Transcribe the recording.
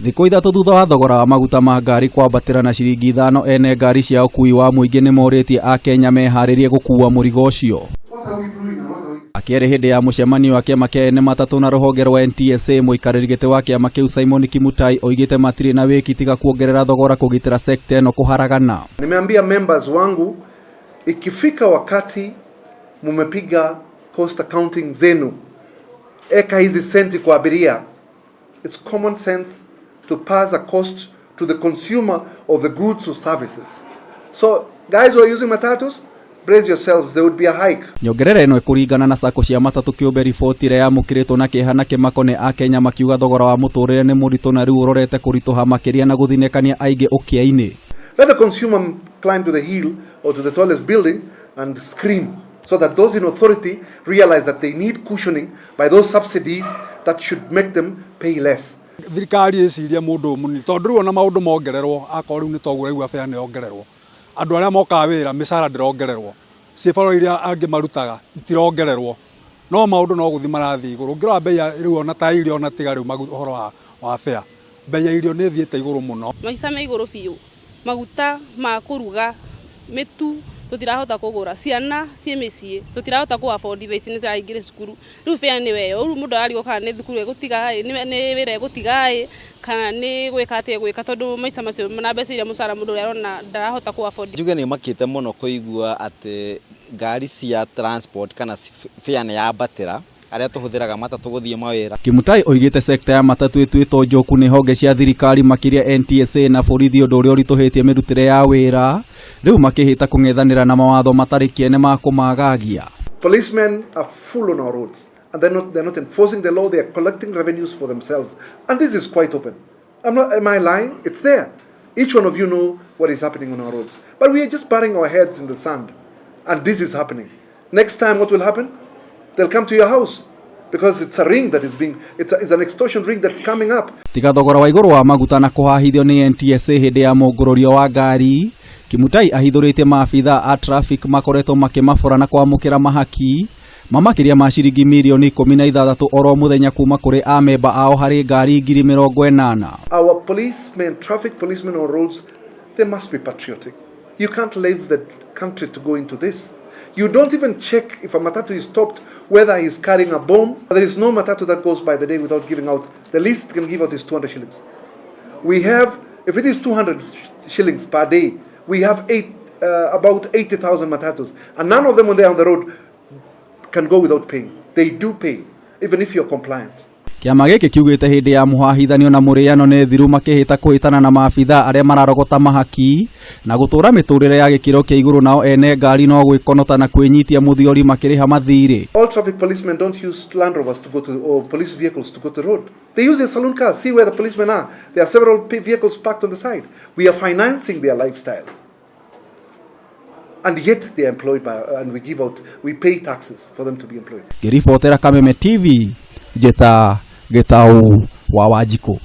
Thikũ 3 thutha wa thogora wa maguta ma ngari kwambatĩra na ciringi 5, ene ngari cia ũkuui wa mũingĩ nĩ morĩtie akenya meharĩrie gũkuua mũrigo ũcio. Akĩarĩ hĩndĩ ya mũcemanio wa kĩama kĩa ene matatũ na rũhonge rwa NTSA, mũikarĩri gĩtĩ wa kĩama kĩu Simon Kimutai oigĩte matirĩ na wĩki tiga kuongerera thogora kũgitĩra sekta ĩno kũharagana. Nimeambia members wangu, ikifika wakati mumepiga cost accounting zenu, eka hizi senti kwa abiria. It's common sense to pass a cost to the consumer of the goods or services. So guys who are using matatus, brace yourselves, there would be a hike. Nyongerera ĩno ĩkũringana na sacco cia matatũ kĩũmbe, riboti ĩrĩa yamũkĩrĩtwo na kĩeha na kĩmako nĩ akenya, makiuga thogora wa mũtũrĩre nĩ mũritũ na rĩu ũrorete kũritũha makĩria na gũthinĩkania aingĩ ũkĩa-inĩ. Let the consumer climb to the hill or to the tallest building and scream so that those in authority realize that they need cushioning by those subsidies that should make them pay less. Thirikari ĩcirie mũndũ mũnini, tondũ rĩu ona maũndũ mongererwo, akorwo rĩu nĩ toguo ũraigua fare nĩ yongererwo, andũ arĩa mokaga wĩra mĩcara ndĩrongererwo, ciĩbaro iria angĩ marutaga itirongererwo, no maũndũ no gũthiĩ marathiĩ igũrũ. Ũngĩrora bei ya rĩu ona ta irio, ona tiga rĩu ũhoro wa fare, bei ya irio nĩ ĩthiĩte igũrũ mũno. Maica me igũrũ biũ, maguta ma kũruga, mĩtu tũtirahota kũgũra, ciana ciĩ mĩciĩ tũtirahota kũ afford, thaa ici nĩ tũraingĩra cukuru, rĩu fare nĩ weyo, rĩu mũndũ ararigwo kana nĩ thukuru egũtiga ĩ, nĩ wĩra egũtiga ĩ, kana nĩ gwĩka atĩa egwĩka, tondũ maica macio na mbeca iria mũcara mũndũ ũrĩa arona ndarahota kũ afford. Njuge nĩ makĩte mũno kũigua atĩ ngari cia transport kana fare nĩ yambatĩra, arĩa tũhũthĩraga matatũ gũthiĩ mawĩra. Kimutai oigĩte sekta ya matatũ ĩtuĩtwo njoku nĩ honge cia thirikari, makĩria NTSA na borithi, ũndũ ũrĩa ũritũhĩtie mĩrutĩre ya wĩra, rĩu makĩhĩta kũng'ethanĩra na mawatho matarĩ kĩene ma kũmagagia. Policemen are full on our roads and they're not enforcing the law, they are collecting revenues for themselves. And this is quite open. I'm not, am I lying? It's there. Each one of you know what is happening on our roads. But we are just burying our heads in the sand. And this is happening. Next time, what will happen? They'll come to your house because it's a ring that is being, it's an extortion ring that's coming up. Tiga thogora wa igũrũ wa maguta na kũhahithio nĩ NTSA hĩndĩ ya mũngũrũrio wa ngari, Kimutai ahithũrĩtie maabitha a traffic makoretwo makĩmabora na kwamũkĩra mahaki mamakĩria ma ciringi mirioni 16 oro mũthenya kuma kũrĩ amemba ao harĩ ngari 80,000. Our policemen, traffic policemen on roads, they must be patriotic. You can't leave the country to go into this. You don't even check if a matatu is stopped whether he's carrying a bomb. There is no matatu that goes by the day without giving out. The least it can give out is 200 shillings. We have, if it is 200 shillings per day, we have about 80,000 matatus. And none of them, when they're on the road, can go without paying. They do pay, even if you're compliant. Kĩama gĩkĩ kiugĩte hĩndĩ ya mũhahithanio na mũrĩano nĩ thiru, makĩhĩta kũhĩtana na maabitha arĩa mararogota mahaki na gũtũra mĩtũrĩre ya gĩkĩro kĩa igũrũ, nao ene ngari no gwĩkonota na kwĩnyitia mũthiori makĩrĩha mathirĩ. All traffic policemen don't use Land Rovers to go to, or police vehicles to go to the road. They use their saloon cars. See where the policemen are. There are several vehicles parked on the side. We are financing their lifestyle. And yet they are employed by, and we give out, we pay taxes for them to be employed. Ngĩribotera Kameme TV, njĩta Gĩtaũ wa Wanjikũ.